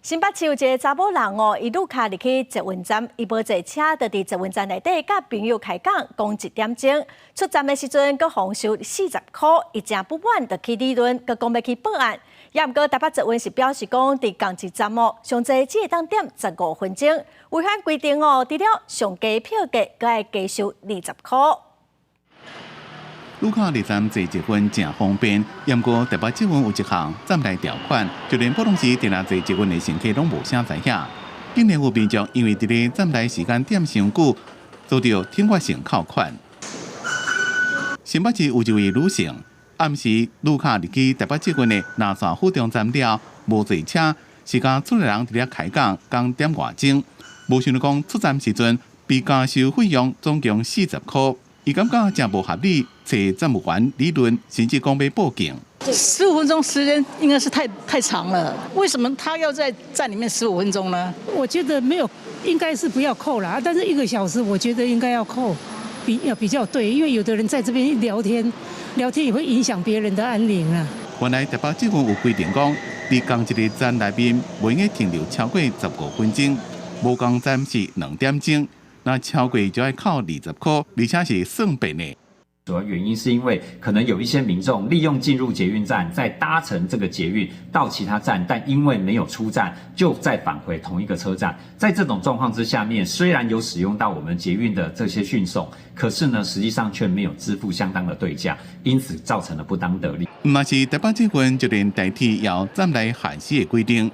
新北市有一个查某人哦，伊路跤入去捷運站，伊無坐車，就佇捷運站內底佮朋友開講，講一點鐘。出站的時陣，閣予人收40箍，伊誠不滿，就去理論，閣講欲去報案。也毋過台北捷運是表示講，佇仝一站哦，上濟只會當踮15分鐘，違反規定哦，除了上低票價，閣愛加收20箍。路跤入站坐捷運誠方便，毋過台北捷運有一項站內條款，就連普通時定定坐捷運的乘客攏無啥知影。竟然有民眾因為佇咧站內時間踮傷久，遭著懲罰性扣款。新北市有一位女性，暗時路跤入去台北捷運的林森府中站了，無坐車，是佮厝內人佇咧開講，講點外鐘，無想著講出站時陣被加收費用總共40箍。伊感覺誠無合理，揣站務員理論，甚至講欲報警。 15分鐘時間應該是太長了，為什麼他要在站裡面十五分鐘呢？我覺得沒有，應該是不要扣啦。但是一個小時，我覺得應該要扣，比較對，因為有的人在這邊聊天，聊天也會影響別人的安寧啊。原來台北捷運有規定講，佇仝一个站內面，袂用停留超過15分鐘，無仝站是2點鐘。若超過就愛扣20箍，而且是算遍的。主要原因是因為可能有一些民眾利用進入捷運站，再搭乘這個捷運到其他站，但因為沒有出站，就再返回同一個車站。在這種狀況之下面，雖然有使用到我們捷運的這些訊送，可是呢，實際上卻沒有支付相當的對價，因此造成了不當得利。毋但是台北捷運，就連台鐵也有站內限時的規定，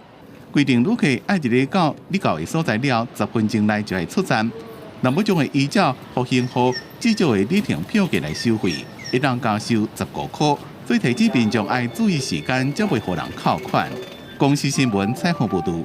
規定旅客愛佇咧到你到的所在了，10分鐘內就愛出站。若欲將會依照復興號至少的里程票價來收費，會當加收15箍，所以提醒民眾愛注意時間，才袂予人扣款。公視新聞採訪報導。